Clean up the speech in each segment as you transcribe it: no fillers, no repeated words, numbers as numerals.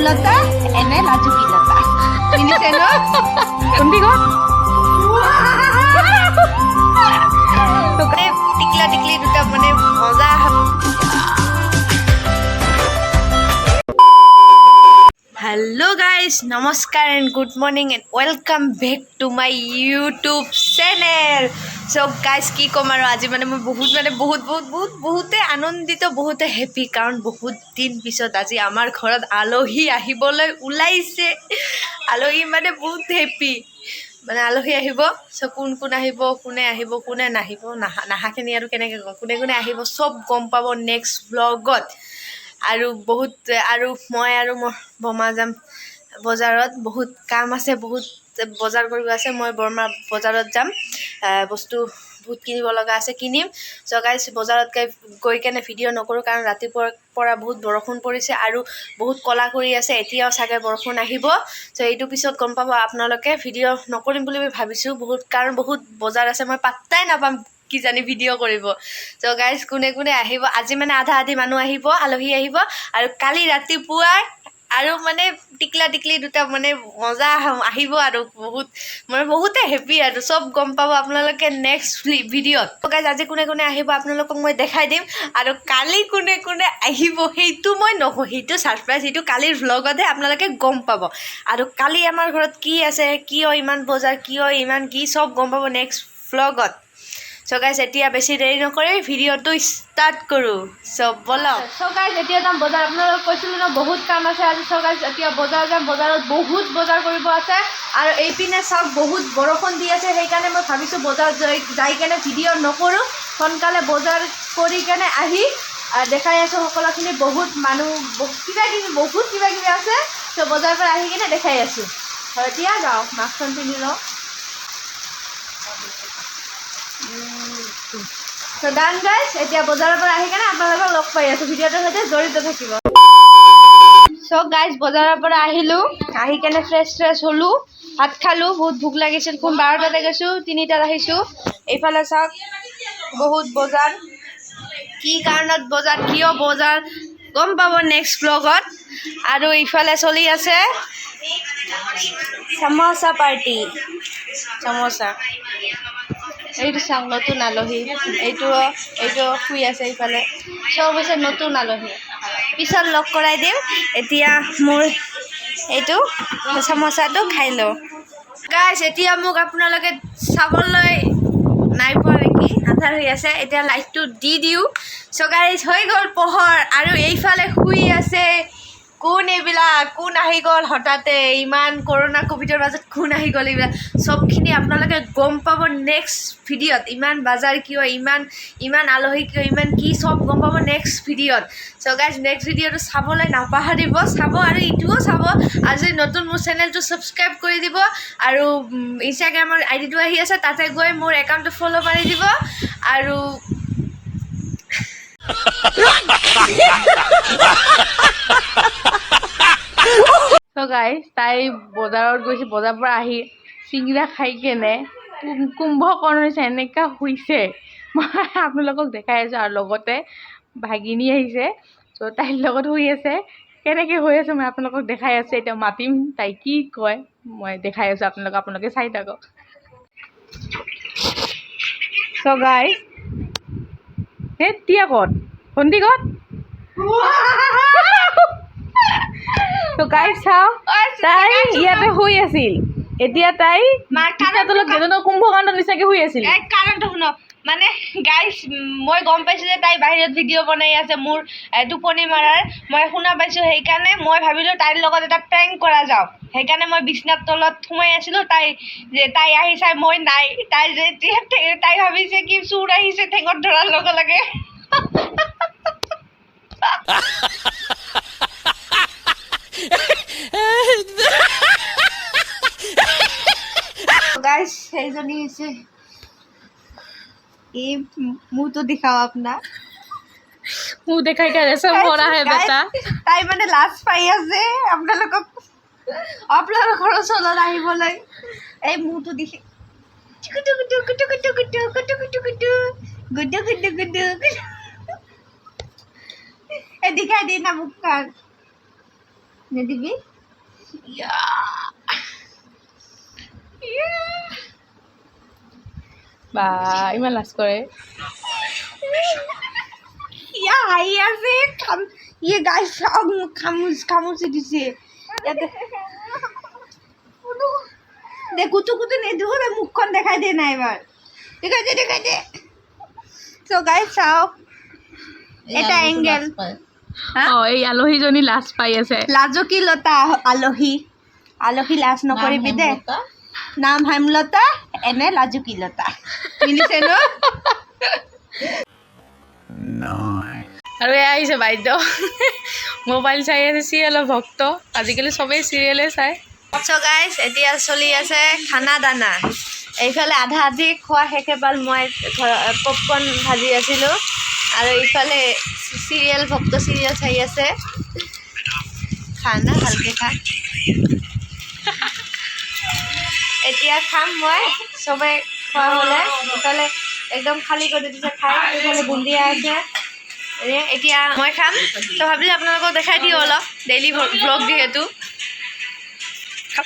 আঙুলতা এনে লাজুকীলতা মিলিছে ন? কোনটি ক'ত? টিকলা টিকলি দুটা মানে মজা। হেল্ল' গাইজ, নমস্কাৰ and good morning and welcome back to my YouTube channel. So guys, কি ক'ম আৰু, আজি মানে মই বহুত মানে বহুত বহুত বহুত বহুতে আনন্দিত, বহুতে হেপী, কাৰণ বহুত দিন পিছত আজি আমাৰ ঘৰত আলহী আহিবলৈ ওলাইছে। আলহী মানে বহুত হেপী, মানে আলহী আহিব। চ' কোন কোন আহিব, কোনে আহিব, কোনে নাহিব, নাহা নাহাখিনি আৰু কেনেকৈ গম, কোনে কোনে আহিব চব গম পাব নেক্সট ভ্লগত। আৰু বহুত আৰু মই আৰু মোৰ বৰমা যাম বজাৰত, বহুত কাম আছে, বহুত বজাৰ কৰিব আছে। মই বৰমা বজাৰত যাম, বস্তু বহুত কিনিব লগা আছে, কিনিম। চ' গাইজ, বজাৰত গৈ কেনে ভিডিঅ' নকৰোঁ, কাৰণ ৰাতিপুৱাৰ পৰা বহুত বৰষুণ পৰিছে আৰু বহুত ক'লা কৰি আছে, এতিয়াও চাগে বৰষুণ আহিব। চ' এইটো পিছত গম পাব আপোনালোকে। ভিডিঅ' নকৰিম বুলি মই ভাবিছোঁ বহুত, কাৰণ বহুত বজাৰ আছে, মই পাত্তাই নাপাম কিজানি ভিডিঅ' কৰিব। চ' গাইজ, কোনে কোনে আহিব, আজি মানে আধা আধি মানুহ আহিব, আলহী আহিব আৰু কালি ৰাতিপুৱাই আৰু মানে টিকলা টিকলি দুটা মানে মজা আহিব আৰু বহুত মানে বহুতে হেপী আৰু চব গম পাব আপোনালোকে নেক্সট ভিডিঅ'ত। গাইজ, আজি কোনে কোনে আহিব আপোনালোকক মই দেখাই দিম আৰু কালি কোনে কোনে আহিব সেইটো মই নকওঁ, সেইটো ছাৰপ্ৰাইজ, সেইটো কালিৰ ভ্লগতহে আপোনালোকে গম পাব। আৰু কালি আমাৰ ঘৰত কি আছে, কিয় ইমান বজাৰ, কিয় ইমান কি, চব গম পাব নেক্সট ভ্লগত। চ' গাইজ, এতিয়া বেছি দেৰি নকৰি ভিডিঅ'টো ষ্টাৰ্ট কৰোঁ। চ' ব'লক। চ' গাইজ, এতিয়া যাম বজাৰ। আপোনালোকক কৈছিলোঁ ন, বহুত কাম আছে আজি। চ' গাইজ, এতিয়া বজাৰ যাম, বজাৰত বহুত বজাৰ কৰিব আছে। আৰু এইপিনে চাওক, বহুত বৰষুণ দি আছে, সেইকাৰণে মই ভাবিছোঁ বজাৰত যাই কেনে ভিডিঅ' নকৰোঁ, সোনকালে বজাৰ কৰি কেনে আহি দেখাই আছোঁ সকলোখিনি। বহুত মানুহ, কিবা কিবি, বহুত কিবা কিবি আছে। ত' বজাৰৰ পৰা আহি কেনে দেখাই আছোঁ। হয়, এতিয়া যাওঁ, মাস্কখন পিন্ধি লওঁ। চ' ডান গাইজ, এতিয়া বজাৰৰ পৰা আহি কেনে আপোনালোকক লগ পাই আছোঁ। ভিডিঅ'টোৰ সৈতে জড়িত থাকিব। চ' গাইজ, বজাৰৰ পৰা আহিলোঁ, আহি কেনে ফ্ৰেছ ফ্ৰেছ হ'লোঁ, ভাত খালোঁ। বহুত ভোক লাগিছিল। কোন 12টাতে গৈছোঁ, 3টাত আহিছোঁ। এইফালে চাওক, বহুত বজাৰ। কি কাৰণত বজাৰ, কিয় বজাৰ, গম পাব নেক্সট ব্লগত। আৰু ইফালে চলি আছে চামোচা পাৰ্টি, চামোচা। এইটো চাওক, নতুন আলহী। এইটো এইটো শুই আছে। ইফালে চব হৈছে নতুন আলহী, পিছত লগ কৰাই দিম। এতিয়া মোৰ এইটো চামোচাটো খাই লওঁ। গাইজ, এতিয়া মোক আপোনালোকে চাবলৈ নাই পোৱা নেকি? আন্ধাৰ হৈ আছে, এতিয়া লাইটটো দি দিওঁ। চ' গাইজ, হৈ গ'ল পোহৰ। আৰু এইফালে শুই আছে কোন এইবিলাক? কোন আহি গ'ল হঠাতে? ইমান কৰোণা ক'ভিডৰ মাজত কোন আহি গ'ল এইবিলাক? চবখিনি আপোনালোকে গম পাব নেক্সট ভিডিঅ'ত। ইমান বাজাৰ কিয়, ইমান ইমান আলহী কিয়, ইমান কি, চব গম পাব নেক্সট ভিডিঅ'ত। চ' গাইজ, নেক্সট ভিডিঅ'টো চাবলৈ নাপাহৰিব, চাব আৰু ইটোও চাব। আৰু যদি নতুন, মোৰ চেনেলটো ছাবস্ক্ৰাইব কৰি দিব আৰু ইনষ্টাগ্ৰামৰ আই ডিটো আহি আছে, তাতে গৈ মোৰ একাউণ্টটো ফ'ল' মাৰি দিব। আৰু চ' গাইজ, তাই বজাৰত গৈছে, বজাৰৰ পৰা আহি চিঙৰা খাই কেনে কুম্ভকৰ্ণ নিচিনা এনেকুৱা শুইছে, মই আপোনালোকক দেখাই আছোঁ। আৰু লগতে ভাগিনী আহিছে, চ' তাইৰ লগত শুই আছে। কেনেকৈ হৈ আছে মই আপোনালোকক দেখাই আছোঁ। এতিয়া মাতিম, তাই কি কয় মই দেখাই আছোঁ আপোনালোকক, আপোনালোকে চাই থাকক। চ' গাইজ, এতিয়া ক'ত ভণ্টি, ক'ত? ত' গাইজ, চাওক, তাই ইয়াতে শুই আছিল, এতিয়া তাই বিছনাৰ তলত গেজনৰ কুম্ভকৰ্ণৰ নিচিনাকে শুই আছিল। এক কাৰণটো শুনক। মানে গাইজ, মই গম পাইছোঁ যে তাই বাহিৰত ভিডিঅ' বনাই আছে মোৰ টোপনি মৰাৰ, মই শুনা পাইছোঁ। সেইকাৰণে মই ভাবিলোঁ তাইৰ লগত এটা প্ৰেংক কৰা যাওক। সেইকাৰণে মই বিছনাৰ তলত সোমাই আছিলোঁ। তাই যে তাই আহি চাই মই নাই, তাই যে তাই ভাবিছে কি চোৰ আহিছে ঠেঙত ধৰাৰ লগে লগে। গাইজ, সেইজনী হৈছে এই, मुँह तो दिखाओ अपना। मुँह देखाई का रेशम हो रहा है बेटा। তাই মানে লাজ পাই আছে আপোনালোকক, আপোনালোকৰ ওচৰত আহিবলৈ। এই মুহটো দেখি টুকু টুকু টুকু টুকু টুকু টুকু টুকু টুকু গুডু গুডু গুডু গুডু। এই দেখাই দি না মুখখন। নিদিবি। ইয়া। ইয়া। বা, ইমান লাজ কৰে। ইয়া, হাঁহি আছে। খাম ইয়ে। গাইছ, চাওক, মোক খামুচি দিছে ইয়াতে। দে, কুটু কুটু নিদিওঁ দে। মুখখন দেখাই দে না এবাৰ। দেখাই দে, দেখাই দে। চ' গাইছ, চাওক, এটা এংগেল। অ, এই আলহীজনী লাজ পাই আছে। লাজুকী লতা আলহী। আলহী, লাজ নকৰিবি দে। নাম হেমলতা, এনে লাজুকী লতা মিলিছে ন? আৰু এয়া আহিছে বাইদেউ, মোবাইল চাই আছে। চিৰিয়েলৰ ভক্ত, আজিকালি চবেই চিৰিয়েলে চায়। চ' গাইছ, এতিয়া চলি আছে খানা দানা। এইফালে আধা আধি খোৱা শেষে পাল। মই পপকৰ্ণ ভাজি আছিলোঁ আৰু ইফালে চিৰিয়েল ভক্ত চিৰিয়েল চাই আছে। খা না, ভালকে খা। এতিয়া খাম মই, চবে খোৱা হ'লে। ইফালে একদম খালী কৰি দিছে খাই। ইফালে বুন্দিয়া আছে। এতিয়া মই খাম। তো ভাবিলোঁ আপোনালোকক দেখাই দিওঁ অলপ, ডেইলি ব্লগ যিহেতু। খা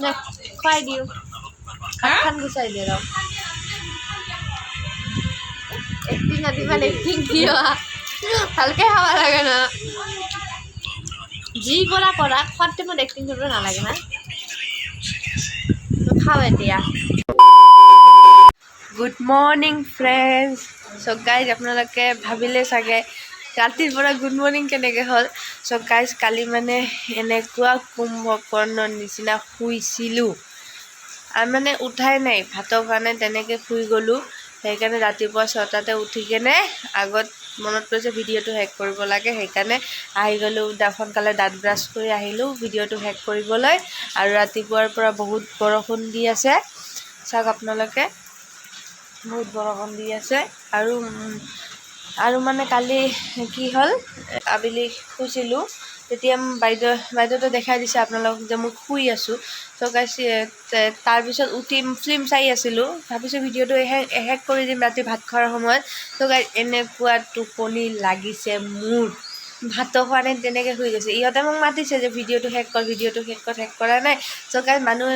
নে, খুৱাই দিওঁ। হাতখন গুচাই দে ৰ। এক্টিং ইমান এক্টিং কিয়? ভালকে খাব লাগে ন। যি কৰা কৰা, খোৱাৰ টাইমত এক্টিং কৰিব নালাগে না। খাওঁ এতিয়া। Good morning, friends. So guys, আপোনালোকে ভাবিলে চাগে ৰাতিৰ পৰা গুড মৰ্ণিং কেনেকৈ হ'ল। চ' গাইজ, কালি মানে এনেকুৱা কুম্ভকৰ্ণৰ নিচিনা শুইছিলোঁ আৰু মানে উঠাই নাই, ভাতৰ কাৰণে তেনেকৈ শুই গ'লোঁ। সেইকাৰণে ৰাতিপুৱা 6টাতে উঠি কেনে আগত মনত পৰিছে ভিডিঅ'টো শেষ কৰিব লাগে। সেইকাৰণে আহি গ'লোঁ, সোনকালে দাঁত ব্ৰাছ কৰি আহিলোঁ ভিডিঅ'টো শেষ কৰিবলৈ। আৰু ৰাতিপুৱাৰ পৰা বহুত বৰষুণ দি আছে। চাওক আপোনালোকে, বহুত বৰষুণ দি আছে। আৰু মানে কালি কি হ'ল, আবেলি শুইছিলোঁ, তেতিয়া বাইদেউটো দেখাই দিছে আপোনালোকক যে মই শুই আছোঁ। চ' গাইছ, তাৰপিছত উঠি ফিল্ম চাই আছিলোঁ। ভাবিছোঁ ভিডিঅ'টো শেষ কৰি দিম ৰাতি ভাত খোৱাৰ সময়ত। চ' গাইছ, এনেকুৱা টোপনি লাগিছে মোৰ, ভাতো খোৱা নাই, তেনেকৈ শুই গৈছে। ইহঁতে মোক মাতিছে যে ভিডিঅ'টো শেষ কৰ, ভিডিঅ'টো শেষ কৰ, শেষ কৰা নাই। চ' গাইছ, মানুহ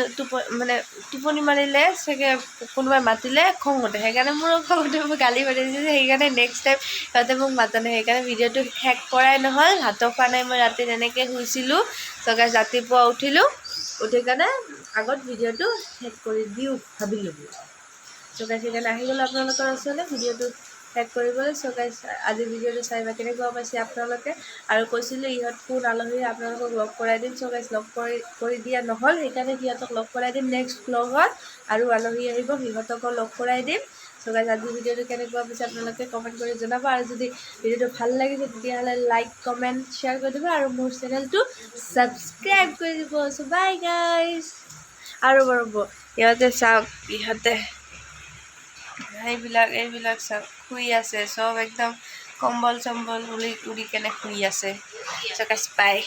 মানে টোপনি মাৰিলে চাগে কোনোবাই মাতিলে খং উঠে। সেইকাৰণে মোৰো খং উঠে, মোক গালি পাৰি দিছে। সেইকাৰণে নেক্সট টাইম সিহঁতে মোক মাতা নাই। সেইকাৰণে ভিডিঅ'টো শেষ কৰাই নহ'ল, ভাতো খোৱা নাই মই, ৰাতি তেনেকৈ শুইছিলোঁ। চ' গাইছ, ৰাতিপুৱা উঠিলোঁ, উঠি কাৰণে আগত ভিডিঅ'টো শেষ কৰি দিওঁ ভাবিলোঁ। চ' গাইছ, সেইকাৰণে আহি গ'লোঁ আপোনালোকৰ ওচৰলৈ ভিডিঅ'টো শেষ কৰিবলৈ। চ' গাইছ, আজি ভিডিঅ'টো চাই বা কেনেকুৱা পাইছে আপোনালোকে? আৰু কৈছিলোঁ ইহঁত কোন আলহী, আপোনালোকক লগ কৰাই দিম। চ' গাইছ, লগ কৰি দিয়া নহ'ল, সেইকাৰণে সিহঁতক লগ কৰাই দিম নেক্সট ব্লগত। আৰু আলহী আহিব, সিহঁতকো লগ কৰাই দিম। চ' গাইছ, আজি ভিডিঅ'টো কেনেকুৱা পাইছে আপোনালোকে কমেণ্ট কৰি জনাব। আৰু যদি ভিডিঅ'টো ভাল লাগিছে, তেতিয়াহ'লে লাইক, কমেণ্ট, শ্বেয়াৰ কৰি দিব আৰু মোৰ চেনেলটো ছাবস্ক্ৰাইব কৰি দিব। চ' বাই গাইজ। আৰু ৰ'ব, ইহঁতে চাওক, ইহঁতে এইবিলাক চাওক, শুই আছে চব একদম কম্বল চম্বল উৰি উৰি কেনে শুই আছে। চ' গাইছ, বাই।